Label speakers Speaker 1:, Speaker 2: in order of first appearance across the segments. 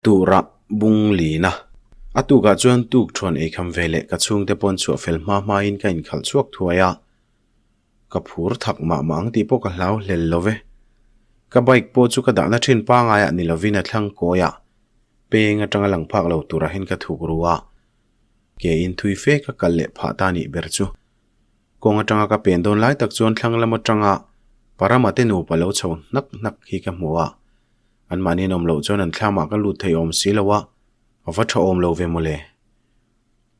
Speaker 1: Tura bung lina. A tukah chuan tuk thuan ei kham ve leh ka chhungte pawn chhuah fel hma hmain ka inkhalh chhuak thuai a. Ka phur thak mah mah ang tih pawh ka hlau hlel lo ve. Ka bike pawh chu ka dahna thin pangaiah ni lovin a thlang kawiah peng atanga lang phak lo turah hian ka thuk ru a. Ke in thui fe ka kal leh phah ta nih ber chu. Kawng atanga ka pen dawn lai tak chuan thlang lam atanga Parama te nupa lo chho hnak hnak hi ka hmu a. An mahni an awm loh chuan an thlamah ka lut thei awm si lo a, a va tha awm lo ve mawle.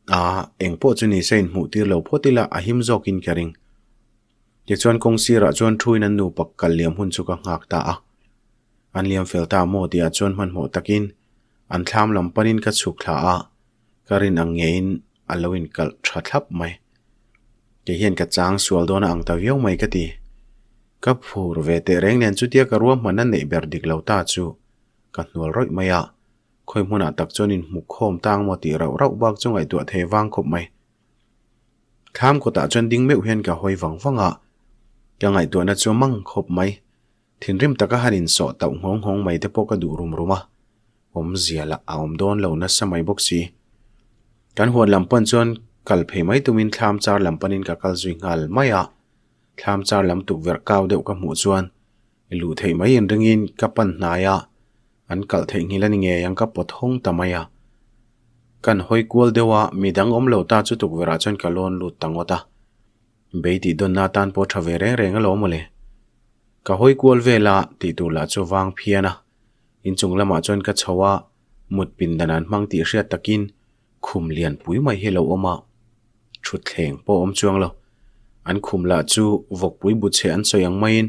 Speaker 1: A, eng pawh chu ni se inhmuh tir lo phawt ila a him zawkin ka ring. Tichuan kawng sirah chuan thuin an nupa kal liam hun chu ka nghak ta a. An liam fel ta maw tihah chuan hmanhmawh takin an thlam lam panin ka chhuk thla a, ka rin ang ngeiin a lo inkalh tha thlap mai. Kei hian ka chang sual dawn a ang ta viau mai ka ti. Ka phur ve teh reng nen chutia ka ruahmanna neih ber dik lo ta chu ka hnual rawih mai a, khawi hmunah tak chuan inhmu khawm tang maw tih rauh rauh bak chu ngaihtuah thei vang khawp mai. Thlam kawtah chuan ding meuh hian ka hawi vang vang a, ka ngaihtuahna chu a mang khawp mai. Thinrim taka han insawh tauh nghawng nghawng mai te pawh ka duh rum rum a, awmzia lah a awm dawn lo nasa mai bawk si. Kan huan lam pawn chuan kal phei mai tumin thlam char lam panin ka kal zui nghal mai a, thlam char lam tukverh kau deuh ka hmuh chuan luh theih mai inringin ka pan hnai a, an kalh theih nghil a ni ngei ang ka pawt hawng ta mai a. Kan hawi kual deuh a, midang awm lo ta chu tukverh ah chuan ka lawn lut ta ngawt a. Bei tih dawnna atan pawh tha ve reng reng alawm mawle. Ka hawi kual vel a, tih tur lah chu vang phian a. Inchung lamah chuan ka chho a, mut pindan an hmang tih hriat takin khum lian pui mai hi lo awm a, thutthleng pawh awm chuang lo. An khum lah chu vawkpui bu chhe an sawi ang maiin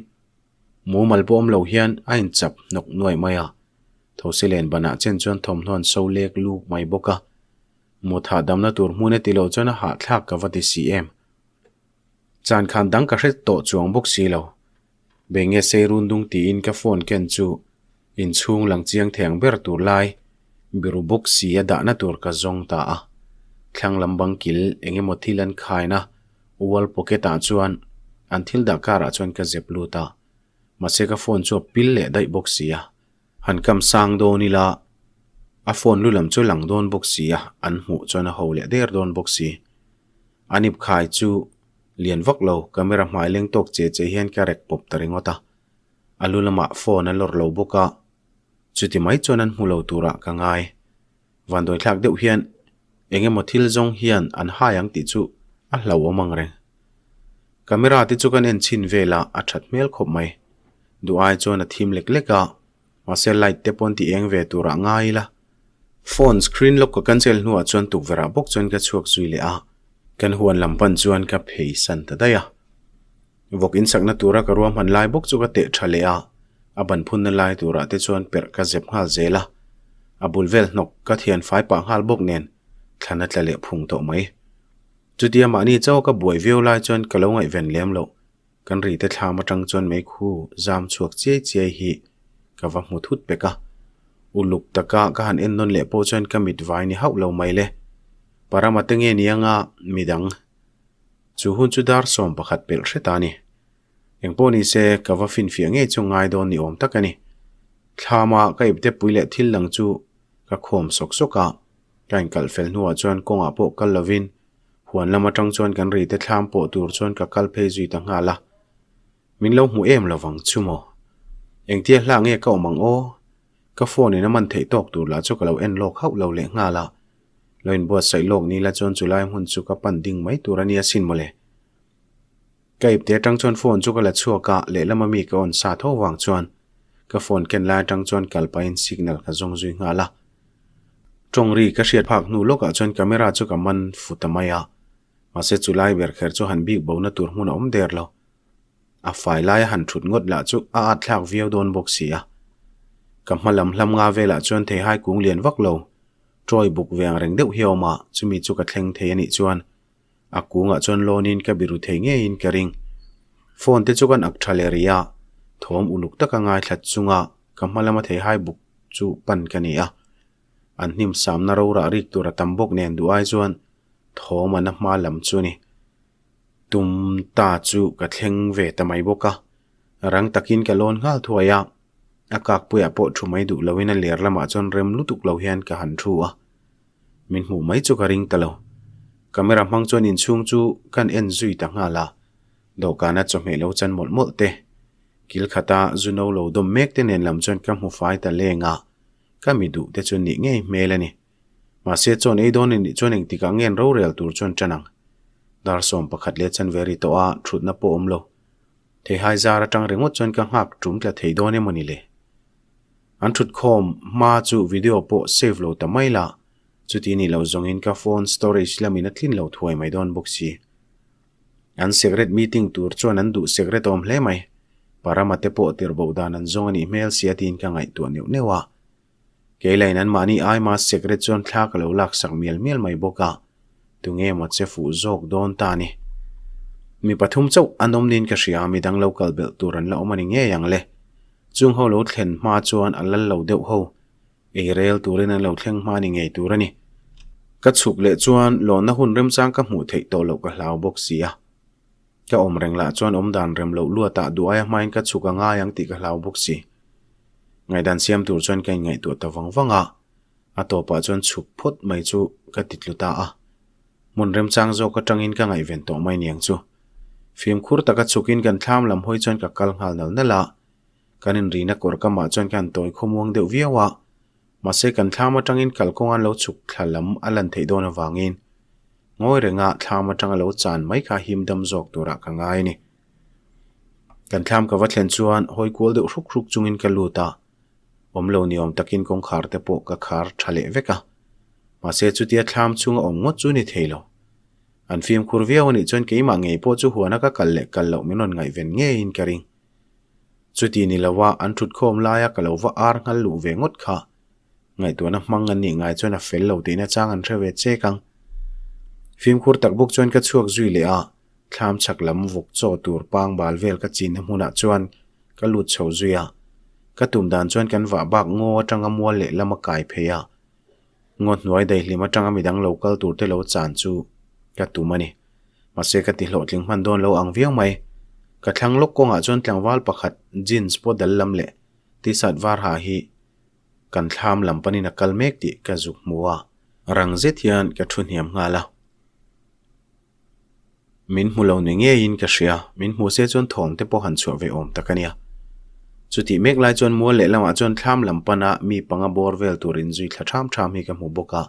Speaker 1: mumal pawh awm lo hian a inchap hnawk nuai mai a. Thosi len banah chen chuan thawmhnaw an so lek luk mai bawk a. Mut hahdamna tur hmun e ti lo chuan a hahthlak ka va ti si em. Chan khan dang ka hre tawh chuang bawk si lo. Be nge sei run dung tiin ka phone ken chu inchhung lang chiang thei ang ber tur lai biru bawk si a dahna tur ka zawng ta a. Thlang lam bang kil eng emaw thil an khaina wall pocket ah chuan an thil dah karah chuan ka zep lut a. Mahse ka phone chu a pil leh daih bawk si a. Han kam sang dawn ila a phone lu lam chu lang dawn bawk si a, an hmuh chuan a ho leh der dawn bawk si. An ip khai chu lian vak lo, camera hmai leng tawk che che hian ka rek pawp ta ringawt a. A lu lamah phone a lawr lo bawk a, chuti mai chuan an hmu lo turah ka ngai. Vanduai thlak deuh hian eng emaw thil zawng hian an hai ang tih chu a hlauhawm ang reng. Camera te chu kan en chhin vel a, a that hmel khawp mai. Duh ai chuan a thim lek lek a, mahse light te pawn ti eng ve turah ngai ila. Phone screen lock ka cancel hnuah chuan tukverh ah bawk chuan ka chhuak zui leh a, kan huan lam pan chuan ka phei san ta daih a. Vawk insakna tura ka ruahman lai bawk chu ka teh tha leh a, a ban phunna lai turah te chuan perh ka zep nghal zel a, a bul vel hnawk ka thian fai pah nghal bawk nen thlan a tla leh phung tawh mai. Chutia mahni chauh ka buai viau lai chuan ka lo ngaihven lem loh, kan ri te thlam atang chuan meikhu zam chhuak chiai chiai hi ka va hmu thut pek a. Uluk taka ka han en nawn leh pawh chuan ka mit vai ni hauh lo mai le. Parama te nge nianga midang Chu hun chu dar 11 pelh hret a ni. Engpawh ni se, ka va finfiah ngei chu ngai dawn ni awm tak a ni. Thlama ka ipte pui leh thil lang chu ka khawm sawk sawk a, ka inkalh fel hnuah chuan kawngah pawh kal lovin huan lam atang chuan kan rite thlam pawh tur chuan ka kal phei zui ta nghal a. Min lo hmu em lovang chu maw? Engtia hla nge ka awm ang aw? Ka phone in a man theih tawk tur lah chu ka lo en lawk hauh lo leh nghal a. Lo inbuatsaih lawk ni la chuan chulai hmun chu ka pan ding mai tur a nia sin mawle. Ka ipte atang chuan phone chu ka la chhuak a, lehlam ami ka on sa tho vang chuan ka phone ken lai atang chuan kal pahin signal ka zawng zui nghal a. Tawng ri ka hriat phak hnu lawkah chuan camera chu ka man fu ta mai a, mahse chulai ber kher chu han bik bona tur hmun a awm der lo. A fai laia han thut ngawt lah chu a at thlak viau dawn bawk si a. Ka hma lam hlam nga velah chuan theihai kung lian vak lo, Troy buk ve ang reng deuh hi a awm a, chumi chu ka thleng thei a nih chuan a kungah chuan lawnin ka biru thei ngeiin ka ring. Phone te chu kan ak tha leh rih a, thawm uluk taka ngaithla chunga ka hma lama theihai buk chu pan ka ni a. An hnim samna rorah rik tur a tam bawk nen duh ai chuan thawm an a hma lam chu a ni. Tum ta chu ka thleng ve ta mai bawk a, rang takin ka lawn nghal thuai a. A kakpuiah pawh thu mai duh loin a ler lamah chuan rem lutuk lo hian ka han thu a. Min hmuh mai chu ka ring ta lo. Camera hmang chuan inchhung chu kan en zui ta nghal a. Dawhkana chawhmeh lo chan mawlh mawlh te, kil khata zu no lo dawm mek te nen lam chuan ka hmu fai ta leng a, ka mi duh te chu nih ngei hmel a ni. Mahse chawn ei dawn anih chuan engtikah nge an rorel tur chuan tan ang. Dar 11 leh chanve ri tawh a, thutna pawh awm lo. Theihai zar atang ringawt chuan ka nghak tum tla thei dawn emaw ni le? An thutkhawm hma chu video pawh save lo ta mai la, chuti nih loh zawngin ka phone storage lamin a tlin lo thuai mai dawn bawk si. An secret meeting tur chuan an duh secret awm hle mai. Parama te pawh tirhboh dan an zawng a nih hmel sia tiin ka ngaihtuah neuh neuh a. Kei lain anmahni aima secret chuan thla ka lo laksak mial mial mai bawk a, tunge maw che fuh zawk dawn ta ni. Mi pathum chauh an awm niin ka hria, midang lo kal belh tur an la awm a ni ngei ang le. Chung ho lo thlen hma chuan a lal lo deuh ho, ei rel turin an lo thleng hma ni ngei tur a ni. Ka chhuk leh chuan lawnna hun remchang ka hmuh theih tawh loh ka hlau bawk si a. Ka awm reng lah chuan awm dan rem loh luatah duh aia hmain ka chhuk a ngai ang tih ka hlau bawk si. Ngaihdan siam tur chuan ka inngaihtuah ta vang vang a, a tawpah chuan chhuk phawt mai chu ka ti tlu ta a. Hmun remchang zawk atangin ka ngaihven tawh mai niang chu. Fimkhur taka chhukin kan thlam lam hawi chuan ka kal nghal nal nal a, kan inrina kawr kamah chuan ka han tawi khawmuang deuh viau a, mahse kan thlam atangin kalkawng an lo chhuk thla lam a lan theih dawn avangin ngawi renga thlam atanga lo chan mai kha him dam zawk turah ka ngai a ni. Kan thlam ka va thlen chuan hawi kual deuh hruk hruk chungin ka lut a, awm lo ni awm takin kawngkhar te pawh ka khar tha leh vek a, mahse chutia thlam chhunga awm ngawt chu ni thei lo. An fimkhur viau anih chuan keimah ngei pawh chu huana ka kal leh kal loh min rawn ngaihven ngeiin ka ring. Chuti ni lova an thutkhawm laia ka lo va ar nghal luh ve ngawt kha ngaihtuahna hmang an nih ngai chuan a fel lo tihna chang an hre ve chek ang. Fimkhur tak bawk chuan ka chhuak zui leh a, thlam chhak lam vawk chaw tur pangbal vel ka chinna hmunah chuan ka lut chho zui a. Ka tum dan chuan kan vah bak ngaw atanga mual leh lama kai phei a, ngaw hnuai daihlim atanga midang lo kal tur te lo chan chu ka tum a ni. Mahse ka ti hlawhtling hman dawn lo ang viau mai. Ka thlang lawk kawngah chuan tlangval pakhat jeans pawh dal lam leh t-shirt var ha hi kan thlam lam panin a kal mek tih ka zuk hmu a, rang zet hian ka thu hniam nghal a. Min hmu lo ni ngeiin ka hria, min hmu se chuan thawm te pawh han chhuah ve awm tak a nia. Chutih mek lai chuan mual lehlamah chuan thlam lam pana mi panga bawr vel tur inzui thla ṭham ṭham hi ka hmu bawk a.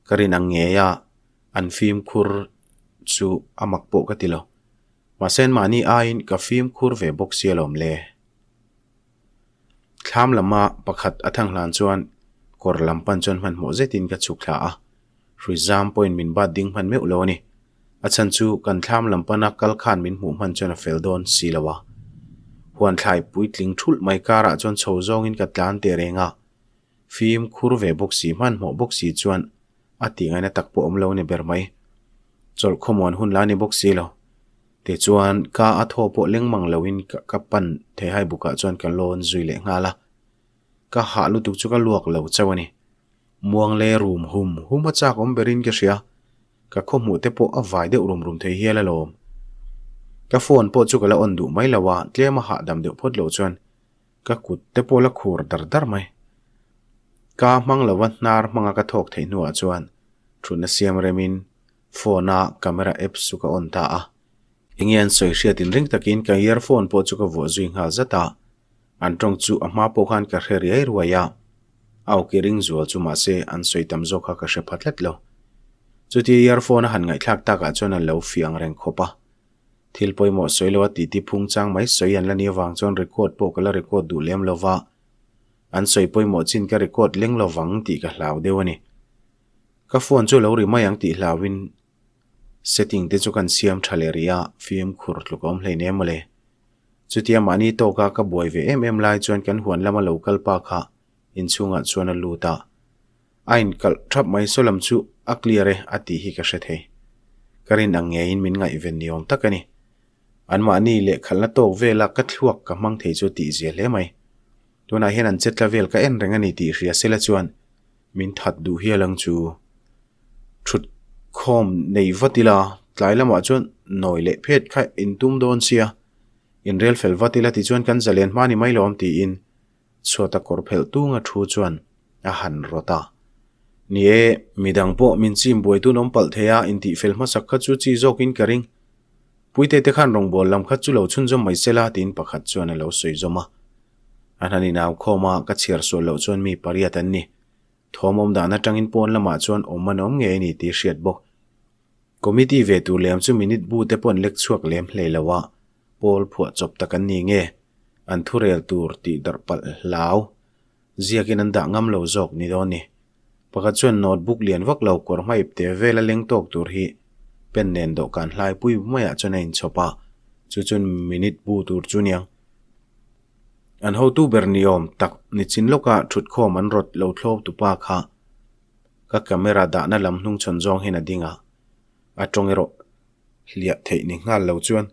Speaker 1: Ka rin ang ngei a, an fimkhur chu a mak pawh ka ti lo. Mahse anmahni aiin ka fimkhur ve bawk sia lawm le. Thlam lama pakhat a thang hlan chuan kawr lam pan chuan hmanhmawh zetin ka chhuk thla a, hrui zam pawhin min bat ding hman meuh lo a ni. A chhan chu kan thlam lam pana kal khan min hmuh hman chuan a fel dawn si lo a. Huan thlai puitling thulh mai karah chuan chho zawngin ka tlan teh reng a, Fimkhur ve bawk si, hmanhmawh bawk si chuan a tih ngaihna tak pawh awm lo a ni ber mai. Chawlh khawmuan hun la ni bawk si lo. Tichuan, ka a thaw pawh leng mang loin ka pan theihai bukah chuan ka lawn zui leh nghal a. Ka hah lutuk chu ka luak lo chauh a ni. Muang leh rum hum hum a chak awm berin ka hria. Ka khawhmuh te pawh a vai deuh rum rum thei hial alawm. Ka phone pawh chu ka la on duh mai lo a, tlem a hahdam deuh phawt loh chuan Ka kut te pawh la khur dar dar mai. Ka hmang lova hnar hmanga ka thawk theih hnuah chuan thutna siam remin phone a camera apps chu ka on ta a. Enge an sawi hriat inring takin ka earphone pawh chu ka vuah zui nghal zat a. An tawng chu a hma pawh khan ka hre riai ruai a. A awki ring zual chu mahse an sawi tam zawk kha ka hre pha tlat lo. Chutia earphone a han ngaihthlak takah chuan an lo fiang reng khawp a. Thil pawimawh sawi lo a titi phung chang mai sawi an la ni avang chuan record pawh ka la record duh lem lo va, an sawi pawimawh chin ka record leng lo vang tih ka hlau deuh a ni. Ka phone chu lo ri mai ang tih hlauin setting te chu kan siam tha leh rih a, fimkhur tluk a awm hleinem mawle. Chutia mahni tawka ka buai ve em em lai chuan kan huan lama lo kal pa kha inchhungah chuan a lut a. A inkalh thap mai saw lam chu a clear e a tih hi ka hre thei. Ka rin ang ngeiin min ngaihven ni awm tak a ni. Anmahni lehkhalhna tawk vela ka thluak ka hmang thei chu tih zia hle mai. Tunah hian an chetla vel ka en reng a ni tih hria sela chuan min that duh hial ang chu. Thut khawm nei vat ila tlai lamah chuan nawi leh phet kha in tum dawn sia. Inrel fel vat ila tichuan kan zalen hma ni mai lawm tiin. Chhuata kawr phelh tunga thu chuan a han rawt a. Ni e, midang pawh min chim buai tun awm palh thei a, intihfel hmasak kha chu chi zawkin ka ring. Puite te khan rawngbâwl lam kha chu lo chhunzawm mai se la tiin pakhat chuan a lo sawi zawm a. An han inau khawm a, ka chhiar sual loh chuan mi pariat an ni. Thawm awm dan atangin pawn lamah chuan awm an awm ngei a ni tih hriat bawk. Committee ve tur lem chu minute bu te pawh an lek chhuak lem hlei lo a, pawl phuah chawp tak an ni nge, an thurel tur tih darh palh hlau ziakin an dah ngam lo zawk ni dawn ni. Pakhat chuan notebook lian vak lo kawr hma ipte vela leng tawk tur hi pen nen dawhkan hlai pui maiah chuan a inchhawp a, chu chuan minute bu tur chu niang. An hotu ber ni awm tak nichin lawka thutkhawm an rawt lo thlawp tupa kha ka camera dahna lam hnungchhawn zawng hian a ding a, a tawng erawh hliah theih ni nghal lo chuan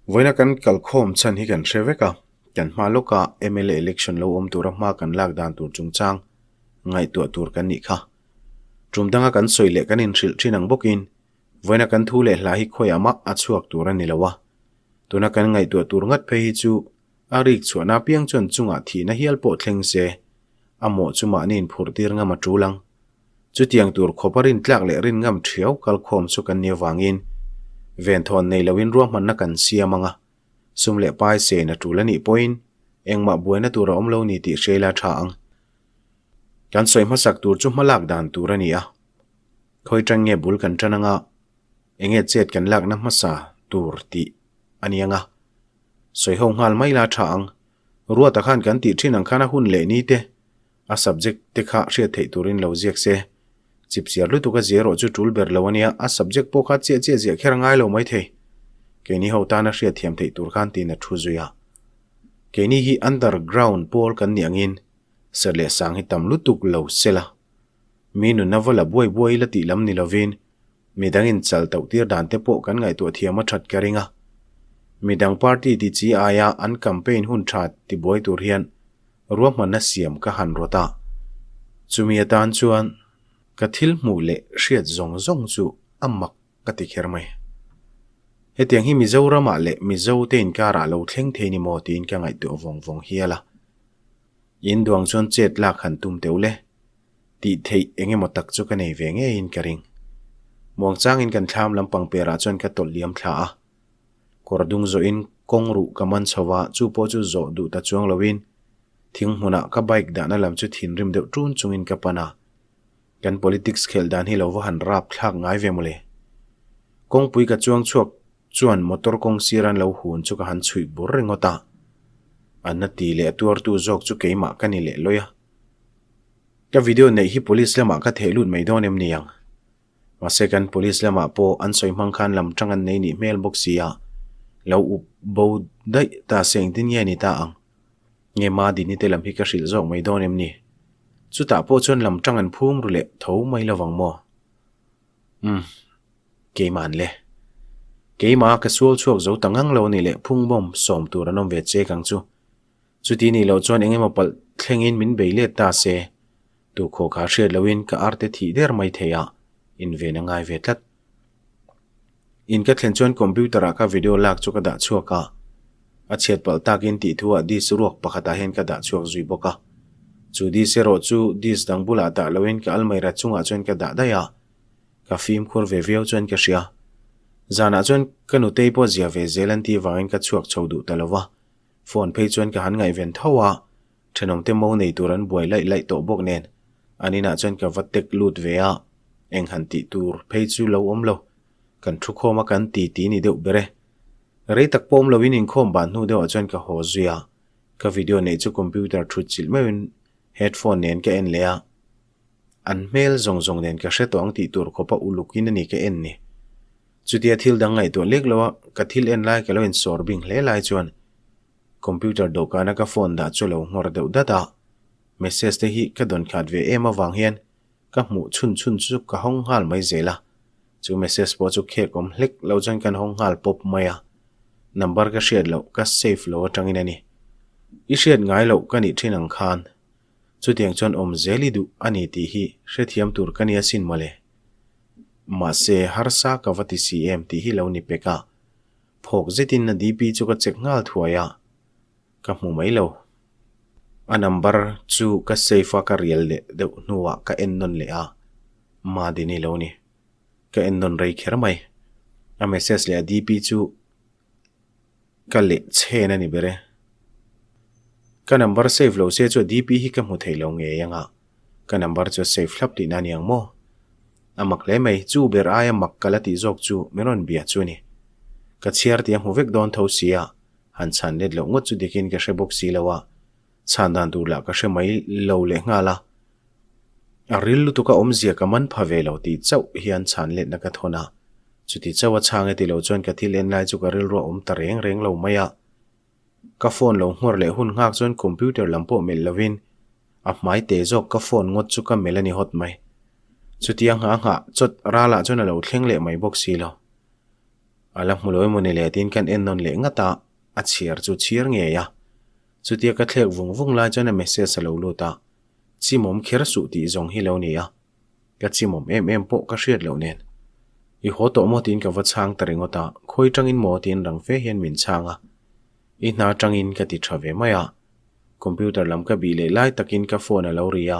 Speaker 1: vawiina kan kalkhawm chhan hi kan hre vek a, kan hma lawka mla election lo awm tura hma kan lak dan tur chungchang ngaihtuah tur kan nih kha. Tum danga kan sawi leh kan inhrilh thin ang bawkin vawiina kan thu leh hla hi khawiah mah a chhuak tur a ni lo a, tuna kan ngaihtuah tur ngat phei hi chu a rik chhuahna apiang chuan chungah thihna hial pawh thleng se a mawh chu mahni inphurh tir ngam a tul ang. Chutiang tur khawpa rintlak leh rin ngam thiau kalkhawm chu kan nih avangin venthawn nei loin ruahmanna kan siam ang a, sum leh pai sen a tul a nih pawhin engmah buaina tur a awm lo ni tih hriaila tha ang. Kan sawi hmasak tur chu hmalak dan tur a ni a, khawi tang nge bul kan tan anga enge chet kan lakna hmasa tur tih a ni ang a, sawi ho nghal mai la tha ang. Ruata khan kan tih thin ang khan a hun leh ni te A subject te kha hriat theih turin lo ziak se. Chipchiar lutuk a zia erawh chu tul ber lo a nia, a subject pawh kha chiah chiah ziah kher a ngai lo mai thei. Keini ho tana hriat thiam theih tur khan tiin a thu zui a. Keini hi underground pawl kan nih angin ser leh sang hi tam lutuk lo se la. Mi nunna va la buai buai ila tih lam ni lovin Midangin chal tauh tir dan te pawh kan ngaihtuah thiam a that ka ring a. Midang party ti chi aia an campaign hun tha tibuai tur hian ruahmanna siam ka han rawt a. Chumi atan chuan ka thil hmuh leh hriat zawng zawng chu a mak ka ti kher mai. Hetiang hi Mizoramah leh Mizote inkarah lo thleng thei ni maw tiin ka ngaihtuah vawng vawng hial a. In duang chuan chet lak han tum teuh le. Tih theih eng emaw tak chu ka nei ve ngeiin ka ring. Muangchangin kan thlam lampang perah chuan ka tawlh liam thla a. Kawr dung zawhin kawng ruh ka man chho a, chu pawh chu zawh duh ta chuang loin thing hmunah ka bike dahna lam chu thinrim deuh ṭun chungin ka pan a. Kan politics khelh dan hi lo va han rap thlak ngai ve mawle. Kawngpui ka chuang chhuak chuan motor kawng sir an lo hun chu ka han chhuih bur ringawt a. A na ti leh a tuartu zawk chu keimah ka ni leh lawi a. Ka video neih hi police lamah ka theh lut mai dawn em ni ang? Mahse kan police lamah pawh an sawi hmang khan lam tang an nei nih hmel bawk si a, lo up bo daih ta se engtin nge ni ta ang? Nge Madini te lam hi ka hrilh zawk mai dawn em ni? Chutah pawh chuan lam tang an phum ru leh tho mai lovang maw? Umm. Keima'n le. Keimah ka sual chhuak zo ta ngang lo ni leh phungbawm sawm tur an awm ve chek ang chu. Chuti nih loh chuan eng emaw palh thlengin min bei let ta se, tukhaw kha hriat lohin ka arte thih der mai thei a, inven a ngai ve tlat. In ka thlen chuan computer ah ka video lak chu ka dah chhuak a, a chhiat palh takin tih thu ah disk ruak pakhatah hian ka dah chhuak zui bawk a. Chu disk erawh chu disk dang bulah dah lohin ka almaira chungah chuan ka dah daih a, ka fimkhur ve viau chuan ka hria. Zanah chuan ka nutei pawh zia ve zel an tih vangin ka chhuak chho duh ta lo va. Phone phei chuan ka han ngaihven tho a, thenawmte mo nei tur an buai laih laih tawh bawk nen an inah chuan ka va tek lut ve a, eng han tih tur phei chu lo awm lo, kan thu khawm a kan ti ti ni deuh ber e. Rei tak pawh awm loin inkhawm ban hnu deuhah chuan ka haw zui a, ka video neih chu computer thut chilh meuhin headphone nen ka en leh a, an hmel zawng zawng nen ka hre tawh ang tih tur khawpa ulukin a ni ka en ni. Chutia thil dang ngaihtuah lek lo a, ka thil en lai ka lo insawr bing hle lai chuan computer dawhkana ka phone dah chu lo nghawr deuh dat a, message te hi ka dawn khat ve em avang hian ka hmuh chhun chhun chu ka hawng nghal mai zel a, chu message pawh chu khek awm hlek lo chuan kan hawng nghal pawp mai a, number ka hriat loh ka save lo atangin a ni. I hriat ngai loh ka nih thin ang khan chutiang chuan awm zel i duh a ni tih hi hrethiam tur ka nia sin mawle. Mahse, harsa ka va ti si em tih hi lo ni pek a. Phawk zetin a DP chu ka check nghal thuai a, ka hmu mai lo. A number chu ka save a ka rial leh deuh hnuah ka en nawn leh a, Madini lo ni. Ka en nawn rei kher mai. A message leh a DP chu ka leh chhen a ni ber e. Ka number save lo se chu a DP hi ka hmu thei lo ngei ang a, ka number chu a save thlap tihna a ni ang maw? A mak hle mai, chu ber aia mak ka la tih zawk chu min rawn bia chu a ni. Ka chhiar tih a hmu vek dawn tho si a, han chhan let loh ngawt chu dikin ka hre bawk si lo a, chhan dan tur lah ka hre mai lo leh nghal a. A ril lutuk a awmzia ka man pha ve lo tih chauh hian chhan letna ka thawn a, chuti chauh a chhang e ti lo chuan ka thil en lai chu ka rilru a awm ta reng reng lo mai a. Ka phone lo nghawr leh hun nghak chuan computer lam pawh melh lovin a hmai te zawk ka phone ngawt chu ka melh a ni hawt mai. Chutia nghah nghah chawt ralah chuan a lo thleng leh mai bawk si lo. A la hmu lo emaw ni le tiin kan en nawn leh ngat a, a chhiar chu chhiar ngei a. Chutia ka thlek vung vung lai chuan a message a lo lut a, Chimawm kher suh tih zawng hi lo ni a, ka chimawm em em pawh ka hriat loh nen. I haw tawh maw tiin ka va chhang ta ringawt a, khawi tangin maw tiin rang fe hian min chhang a. I hna tangin ka ti tha ve mai a. Computer lam ka bih leh lai takin ka phone a lo ri a,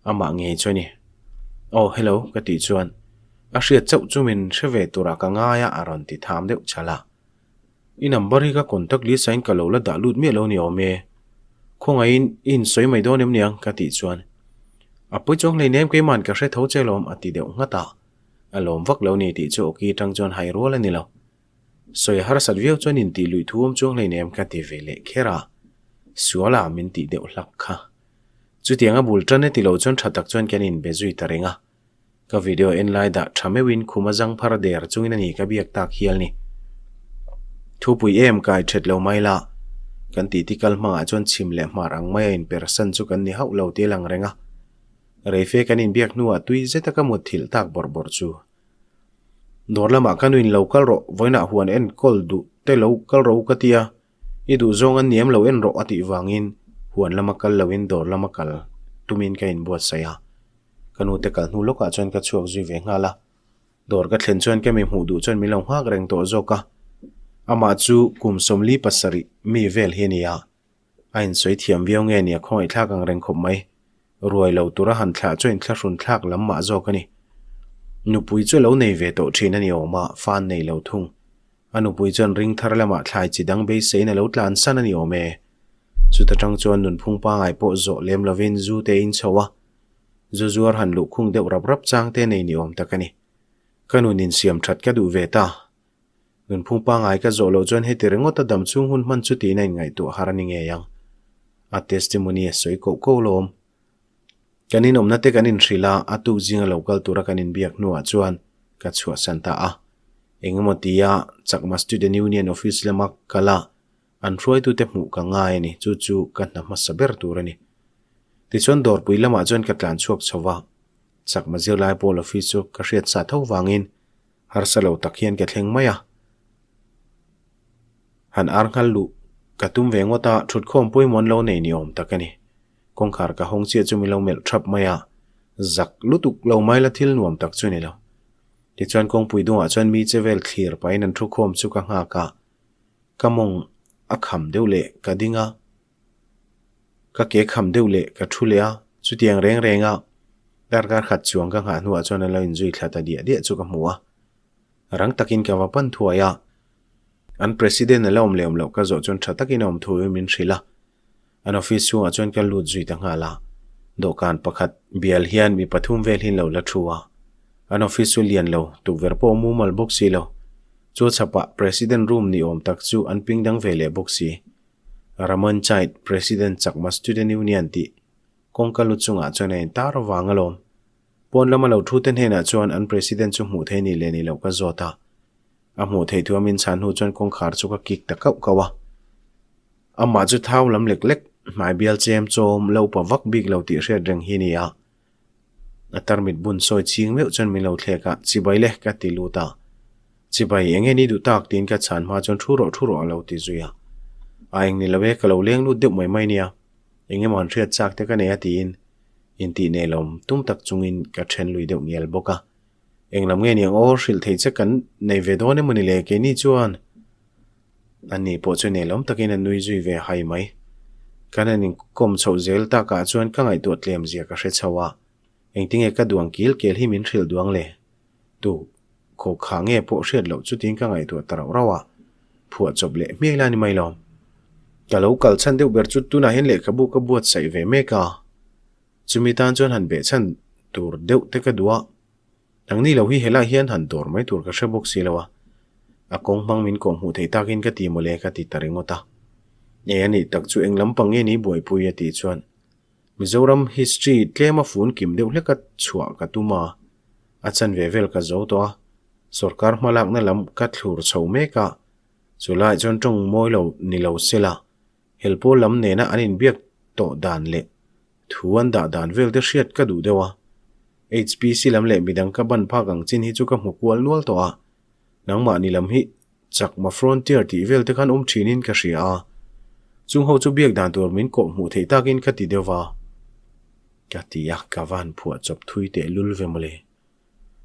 Speaker 1: amah ngei chu a ni. Aw hello ka tih chuan a hriat chauh chu min hre ve turah ka ngai a a rawn ti tham deuh chhalh a. I number hi ka contact list ah in ka lo la dah lut miah lo ni awm e. Khawngaihin i insawi mai dawn em niang ka tih chuan a pawi chuang hleinem keima'n ka hre tho che lawm a ti deuh nghat a. A lawm vak lo ni tih chu awki atang chuan hai rual a ni lo. Sawi a harsat viau chuan intih luih thu awm chuang hleinem ka ti ve leh kher a. Suala min tih deuh hlak kha. Chutiang a bul tan e ti lo chuan tha tak chuan kan inbe zui ta reng a. Ka video en lai dah tha meuhin khum a zang phar der chungin a ni ka biak tak hial ni. Thupui em kai that lo mai la, kan titi kal hmangah chuan chhim leh hmar ang mai a inpersan chu kan ni hauh lo tih a lang reng a. Reife kan inbiak hnuah tui zeta ka mut thilh tak bawrh bawrh chu. Dawr lamah ka nuin lo kal rawh, vawiinah huan enkawl duh te lo kal rawh u ka ti a, i duh zawng an niam lo en rawh a tih vangin huan lama kal loin dawr lama kal tumin ka inbuatsaih a. Ka nute kal hnu lawkah chuan ka chhuak zui ve nghal a. Dawr ka thlen chuan ka mi hmuh duh chuan min lo nghak reng tawh zawk a. Amah chu kum 47 mi vel hi a ni a. A insawi thiam viau nge nia khawngaihthlak ang reng khawp mai. Ruai lo tura han thlah chu inthlahrun thlak lam mah zawk a ni. Nupui chu a lo nei ve tawh thin a ni awm a, fa an nei lo thung. A nupui chuan ring thar lamah thlai chi dang beiseiin a lo tlansan a ni awm e. Chuta tang chuan nunphung pangai pawh zawh lem lovin zu te in chho a. Zu zuar han luhkhung deuh rap rap chang te nei ni awm tak a ni. Ka nun insiam that ka duh ve ta. Nunphung pangai ka zawh loh chuan heti ringawt a dam chhung hun hman chu tiin a inngaihtuah har a ni ngei ang. A testimony a sawi koh koh lawm. Kan inawmna te kan inhrilh a, a tuk zinga lo kal tura kan inbiak hnuah chuan ka chhuahsan ta a. Engemaw tia Chakma Student Union Office lama kal a, an hruaitute hmuh ka ngai a ni, chu chu ka hna hmasa ber tur a ni. Tichuan dawrpui lamah chuan ka tlan chhuak chho va, Chakma zirlai pawl office chu ka hriat sa tho vangin harsa lo tak hian ka thleng mai a. Han ar nghal luh ka tum ve ngawt a, thutkhawm pawimawh an lo nei ni awm tak a ni. Kawngkhar ka hawng chiah chu min lo melh thap mai a, zak lutuk lo mai la thil nuam tak chu ni lo. Tichuan kawngpui dungah chuan mi che vel thlir pahin an thukhawm chu ka nghak a, ka mawng a kham deuh leh ka ding a, ka ke kham deuh leh ka thu leh a, chutiang reng reng a darkar khat chuang ka nghah hnuah chuan an lo inzui thla ta diah diah chu ka hmu a. Rang takin ka va pan thuai a, an president a la awm leh awm loh ka zawh chuan tha takin a awm thu in min hrilh a. An office chhungah chuan ka lut zui ta nghal a, dawhkan pakhat bial hian mi pathum vel hi an lo la thu a. An office chu lian lo, tukverh pawh a mumal bawk si lo. Chu chhapah President room ni awm tak chu an ping dang ve leh bawk si. Ramon Chait, President Chakma Student Union tih kawngka lu chungah chuan a intar avang alawm. Pawn lama lo thu te hnenah chuan an President chu hmuh theih ni leh ni loh ka zawt a. A hmuh theih thu a min chhan hnu chuan kawngkhar chu ka kik ta kauh kauh a. Amah chu thau lam lek lek, hmai bial chem chawm, lo upa vak bik lo tih hriat reng hi a ni a. A tarmit bun sawi ching meuh chuan min lo thlek a, Chibai le, ka ti lut a. Chibai, eng nge ni duh tak? tiin ka chhan hma chuan thu rawh thu rawh a lo ti zui a. A eng ni lo e, ka lo leng lut deuh mai mai nia. Eng emaw an hriat chak te ka nei a tiin intih nelawm tum tak chungin ka then lui deuh ngial bawk a. Eng lam nge niang aw, hrilh theih che kan nei ve dawn emaw ni le keini chuan? Ani pawh chu nelawm takin a nui zui ve hai mai. Kan han inkawm chhoh zel takah chuan ka ngaihtuah tlem zia ka hre chho a, engtinge ka duang kil kel hi min hrilh duang le? Tu khaw kha nge pawh hriat loh chutin ka ngaihtuah ta rauh rauh a, phuah chawp leh hmiai la ni mai lo. Ka lo kal chhan deuh ber chu tunah hian lehkhabu ka buatsaih ve mek a, chumi tan chuan han behchhan tur deuh te ka duh a. Nangni lo hi helai hian han dawr mai tur ka hre bawk si lo a, a kawng hmang min kawh hmuh theih takin ka ti mawle ka ti ta ringawt a. E a nih tak chu eng lampang nge ni buaipui a tih chuan Mizoram history tlema fun kim deuh hleka chhuah ka tum a, a chanve vel ka zo tawh a, sorkar hmalakna lam ka thlur chho mek a, chulaiah chuan tawng mawi lo ni lo sela Helpawl lam nena an inbiak tawh dan leh thu an dah dan vel te hriat ka duh deuh a. HPC lam leh midang ka ban phak ang chin hi chu ka hmu kual nual tawh a. Nangmahni lam hi Chakma Frontier tih vel te khan awm thinin ka hria a. Chung ho chu biak dan tur min kawh hmuh theih takin ka ti deuh va. Ka ti a, ka van phuah chawp thui teh lul ve mawle.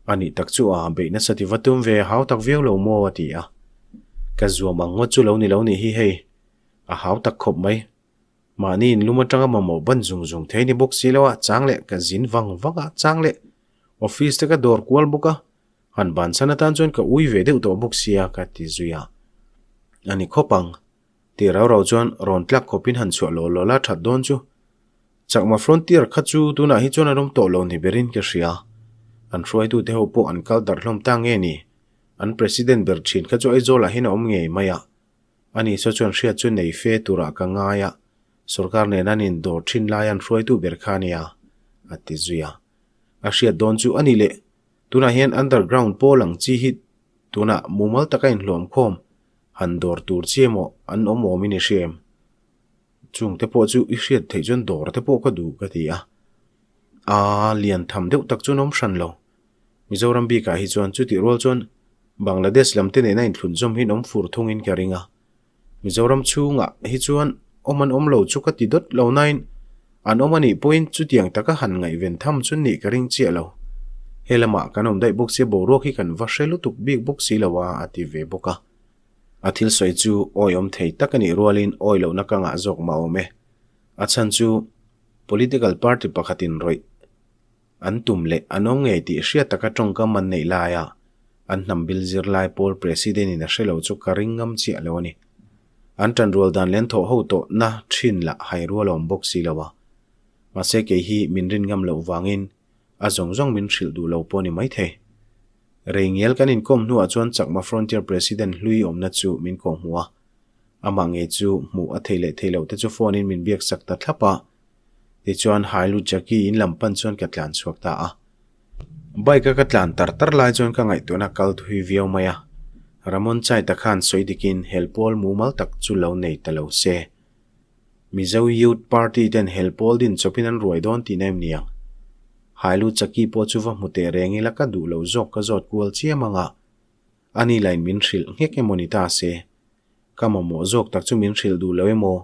Speaker 1: A nih tak chu a, beih nasa ti va tum ve, hau tak viau lo maw a ti a. Ka zuam ang ngawt chu lo ni lo nih hi hei. A hau tak khawp mai. Mahni in lum atanga mamawh ban zung zung thei ni bawk si lo a, chang leh ka zin vang vang a, chang leh office te ka dawr kual bawk a, han bansan atan chuan ka ui ve deuh tawh bawk sia ka ti zui a. A ni khawp ang. Ti rau rau chuan rawn tlak khawpin han chhuah law law la that dawn chu. Chakma Frontier kha chu tunah hi chuan an awm tawh lo ni berin ka hria. An hruaitute ho pawh an kal darh hlawm ta nge ni? An President ber thin kha chu Aizawlah hian a awm ngei mai a. Ani saw chuan hriat chu nei fe turah ka ngai a, sorkar nen an indawr thin lai an hruaitu ber kha a nia, a ti zui a. A hriat dawn chu a ni leh, tunah hian underground pawl ang chi hi tunah mumal taka inhlawm khawm han dawr tur chi emaw an awm awmin i hria em? Chung te pawh chu i hriat theih chuan dawr te pawh ka duh ka ti a. Aa, lian tham deuh tak chuan awm hran lo. Mizoram bikah hi chuan chutih rual chuan Bangladesh lam te nena inthlun zawm hi an awm fur thungin ka ring a. Mizoram chhungah hi chuan awm an awm lo chu ka ti dawt lo nain an awm anih pawhin chutiang taka han ngaihven tham chu nih ka ring chiah lo. He lamah kan awm daih bawk sia boruak hi kan va hre lutuk bik bawk si lo a, a ti ve bawk a. A thil sawi chu awi awm thei tak anih rualin awi lohna ka ngah zawk mah awm e. A chhan chu political party pakhatin rawih An tum leh an awm ngei tih hriat taka tawngkam an neih laia an hnam bil zirlai pawl President in a hre lo chu ka ring ngam chiah lo a ni. An tanrual dan leh an thawh ho tawhna thin lah hai rual a awm bawk si lo a. Mahse kei hi min rin ngam loh vangin a zawng zawng min hrilh duh lo pawh a ni maithei. Rei ngial kan inkawm hnuah chuan Chakma Frontier President hlui awmna chu min kawhhmuh a. Amah ngei chu hmuh a thei leh thei loh te chu phone in min biak sak ta thlap a. Tichuan Hailu Jackie in lam pan chuan ka tlan chhuak ta a. Bike a ka tlan tar tar lai chuan ka ngaihtuahna kal thui viau mai a. Ramon Chaita khan sawi dikin hel pawl mumal tak chu lo nei ta lo se. Mizo Youth Party ten hel pawl din chawpin an ruai dawn tihna em ni ang? Hailu Jackie pawh chu va hmu teh reng ila ka duh lo zawk ka zawt kual chiam ang a. Ani lain min hrilh nghek emaw ni ta se. Ka mamawh zawk tak chu min hrilh duh lo emaw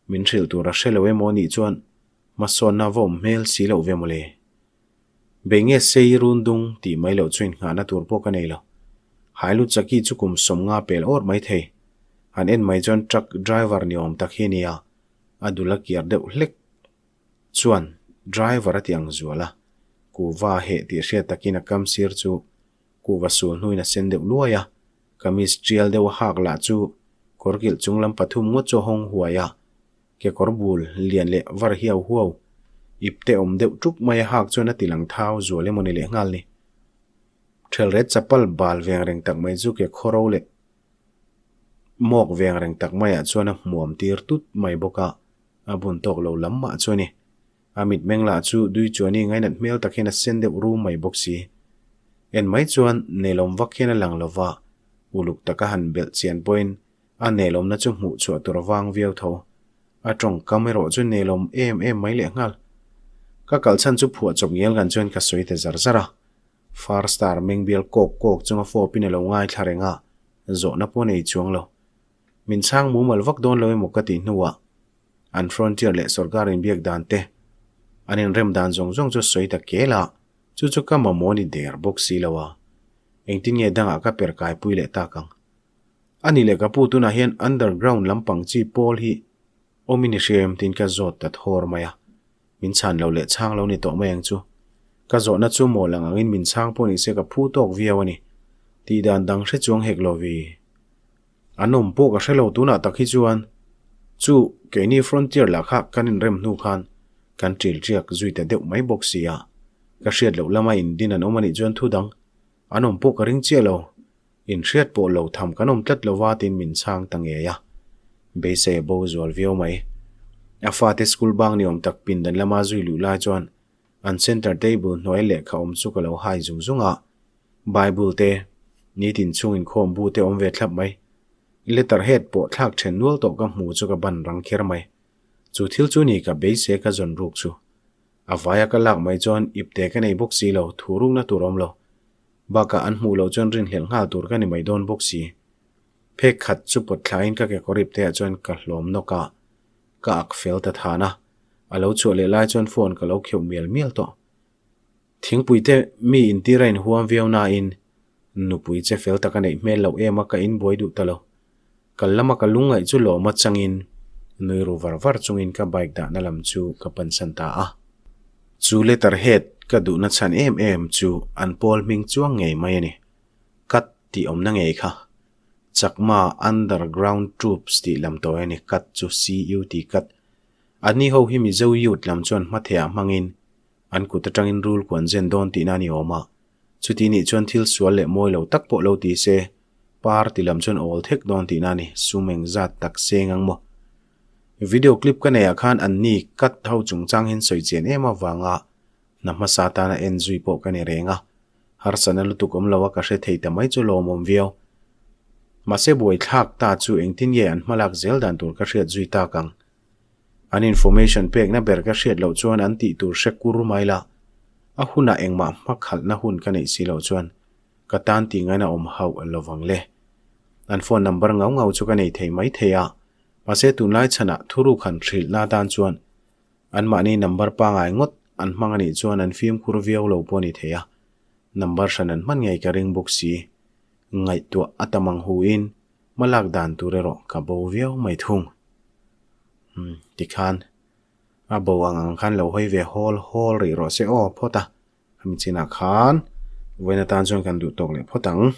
Speaker 1: Min hrilh tur a hre lo emaw nih chuan hmasawnna va awm hmel si loh ve mawle. Bei nge sei run dung tih mai loh chu inngahna tur pawh ka nei lo. Hailu Chaki chu kum 50 pel awr mai thei. Han en mai chuan truck driver ni awm tak hi a nia, a dul a kiar deuh hlek chuan driver a ti ang zual a, kuhva a heh tih hriat takin a kam sir chu kuhva sul hnuin a sen deuh luai a, Kamis tial deuh a hak lah chu kawr kilh chung lam pathum ngawt chu a hawng huai a, kekawr bul lian leh var hiau huau ip te awm deuh tuk mai a hak chuan a ti lang thau zual emaw ni leh nghal ni. Thelret chapal bal veng reng tak mai chu ke khawro leh mawk veng reng tak maiah chuan a hmuam tir tut mai bawk a, a bun tawk lo lam mah chu a ni. A mitmeng lah chu dui chuani ngainat hmel tak hian a sen deuh rum mai bawk si. En mai chuan nelawm vak hian a lang lo va, uluk taka han belh chian pawhin a nelawmna chu hmuh chhuah tur a vang viau tho. A tawngkam erawh chu nelawm em em mai leh nghal. Ka kalh chhan chu phuah chawp ngial ngan chuan ka sawi ta zar zar a. Far star meng bial kawk kawk chunga fawpin a lo ngaithla reng a, zawhna pawh a nei chuang lo. Min chhang mumal vak dawn lo emaw ka tih hnuah An frontier leh sorkar inbiak dan te, an inrem dan zawng zawng chu sawi ta kel a, chu chu ka mamawh ni der bawk si lo a. Engtin nge dangah ka per kaipui leh tak ang? Ani leh ka pu tunah hian underground lampang chi pawl hi. Awmin i hria em tiin ka zawt ta thawr mai a. Min chhan lo leh chhang lo ni tawh mai ang chu. Ka zawhna chu mawl ang angin min chhang pawh ni se ka phu tawk viau a ni. Tih dan dang hre chuang hek lo vi. An awm pawh ka hre lo tunah tak hi chuan chu keini frontier lah kha kan inrem hnu khan kan ṭil ṭiak zui ta deuh mai bawk si a. Ka hriat loh lama indin an awm a nih chuan thu dang an awm pawh ka ring chiah lo. Inhriat pawh lo tham kan awm tlat lova tiin min chhang ta ngei a. Beisei a bo zual viau mai. A fate school bang ni awm tak pindan lama zui luh lai chuan an center table hnuai lehkha awm chu ka lo hai zung zung a. Bible te, nitin chhung inkhawm bu te awm ve thlap mai. Letter head pawh thlak then nual tawh ka hmu chu ka ban rang kher mai. Chu thil chu ni ka beisei ka zawn ruk chu. A vaia ka lak mai chuan ipte ka nei bawk si lo, thu rukna tur awm lo. Bakah an hmuh loh chuan rinhlelh nghal tur ka ni mai dawn bawk si. Phek khat chu pawt thlain ka kekawr ipte ah chuan ka hlawm nawk a, ka ak fel ta than a. A lo chhuah leh lai chuan phone ka lo kheuh mial mial tawh. Thingpui te mi intir a inhuam viau nain nupui che fel tak a neih hmel loh em a ka inbuai duh ta lo. Kal lama ka lungngaih chu lawm atangin nui ru var var chungin ka bike dahna lam chu ka pansan ta a. Chu letter head ka duhna chhan em em chu an pawl hming chuang ngei mai a ni. Cut tih awmna ngei kha. Chakma Underground Troops tih lam tawi a ni. Cut chu C-U-T cut. Anni ho hi Mizo youth lam chuan hmathehah hmangin An kut atangin rul ku an zen dawn tihna a ni awm a. Chuti nih chuan thil sual leh mawi lo tak pawh lo ti se, par ti lam chuan awl thek dawn tihna a ni, sum eng zat tak seng ang maw? Video clip ka neihah khan an ni cut ho chungchang hian sawi chian em avanga hna hmasa tana en zui pawh ka ni reng a, harsatna lutuk awm lo a ka hre thei ta mai chu lawmawm viau. Mahse buaithlak ta chu engtin nge an hmalak zel dan tur ka hriat zui tak ang. An information pekna ber ka hriat loh chuan an tih tur hre kur mai la, a hunah engmah hmakhalhna hun ka neih si loh chuan ka tan tih ngaina awm hauh lo vang le. An phone number ngau ngau chu ka nei thei mai thei a, mahse tunlai chhanah thuruk han hrilhna atan chuan anmahni number pangai ngawt an hmang anih chuan an fimkhur viau lo pawh a ni thei a, number hran an hman ngei ka ring bawk si. Ngaihtuah a tam ang hu in Hmalak dan tur erawh ka bo viau mai thung. Umm, tikhan a bo ang ang khan lo hawi ve hawl hawl rih rawh se aw phawt a, khami chinah khan vawiin atan chuan kan duh tawk leh phawt ang.